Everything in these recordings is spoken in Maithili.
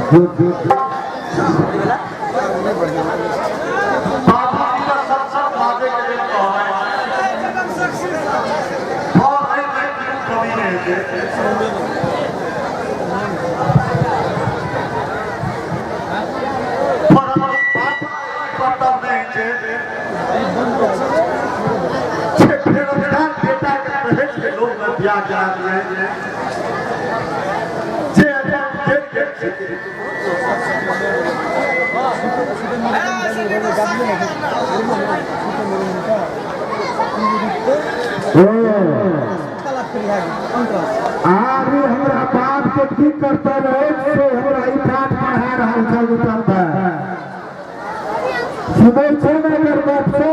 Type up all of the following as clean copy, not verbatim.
बाबूजी का सत्संग बाजे के लेल कहबै और एहिमे कोनो कमी नहि हेतै। पर हमर बाप कर्तव्य नहि छै जे बेरोजगार बेटा के दहेज के लोभ में बियाह करा दिए जे एखन देख गेल छै। आर ई हमरा बाप के की कर्तव्य अछि से हमरा ई पाठ पढ़ा रहल छल उत्तम भाई। सुनै छै ने एकर बात से?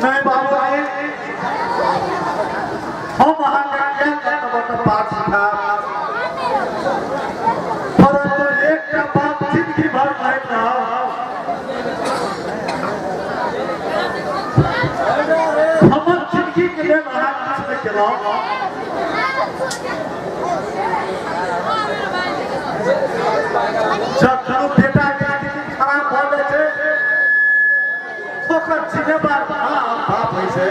नहीं बाबूजी, हम अहाँके किया कर्तव्यक पाठ सिखायब, परंतु एकटा बात जिंदगी भर कहैत रहब, हमर जिंदगी के लेल अहाँ किछु नहि केलहुँ। जब कोनो बेटा के स्थिति खराब भऽ जाइ छै, ओकर जिम्मेदार अहाँ बाप होइ छै।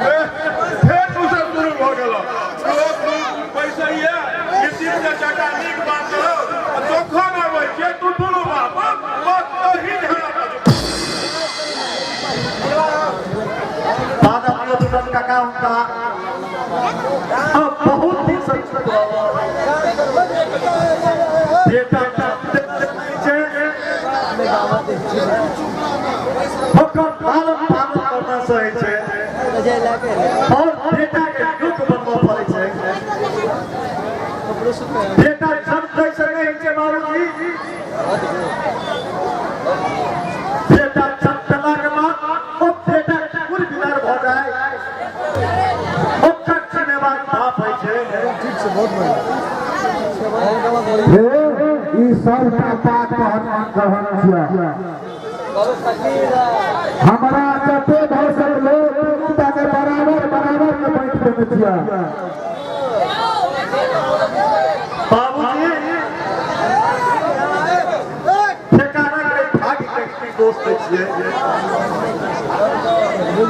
फेर दूसर शुरू भऽ गेल। पैसा ये नीतीश चाचा नीक बात रहो आ तखन अबै छियै तू दुनू बाप बस तही झगड़ा करू। दादा मधुसूदन काका हुनका हम बहुत दिन से बेटा छै, ओकर लालन पालन करना सही छै और बेटा के योग्य बनबऽ पड़ै छै। बेटा जन्म से नहि छै बाबूजी, बेटा जन्म के बाद ओ बेटा कुल बिगाड़ भऽ जाय, ओकर जिम्मेवार बाप होइ छै। हे, ई सबटा बात कहन कहन छियै। हमरा जते भऽ सकलो तीनू के बराबर बराबर के बाँटि देने छियै। बाबूजी, ठेकाना के भाग्य के की दोष दै छियै?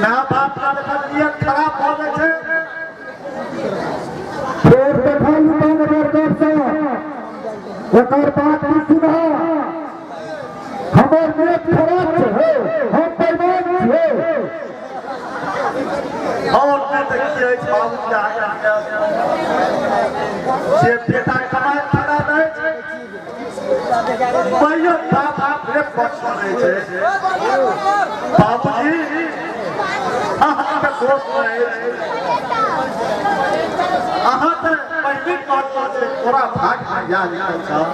माय बाप के जखन नियत खराब भऽ जाइ छै। फेर देखल तहन एकर गपसँ एकर बात की सुनह। हमर नियत खराब छै हे, हम बेईमान छियै। और नहि तऽ की अछि बाबूजी अहाँके नियत? जे बेटा कमाइ खड़ा नहि छै, तैयो बाप रे पक्ष नहि छै। बाबूजी, अहाँके दोष नहि अछि। अहाँ तऽ पहिने कहलहुँ जे तोरा भाग्यमे इएह लिखल छल।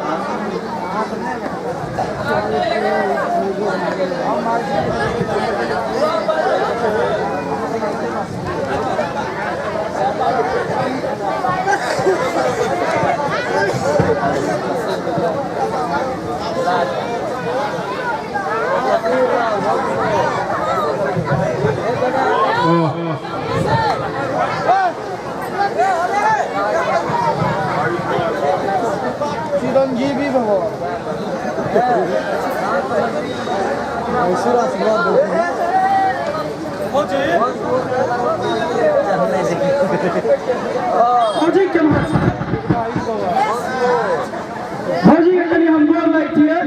चिरंजीवी भगवान आशीर्वाद देते हैं। भौजी केम्हर छै? भौजी के कनि हम गोर लागि छियै।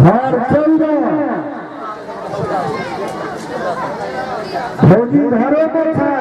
घर चल जाओ, भौजी घरे पर छै।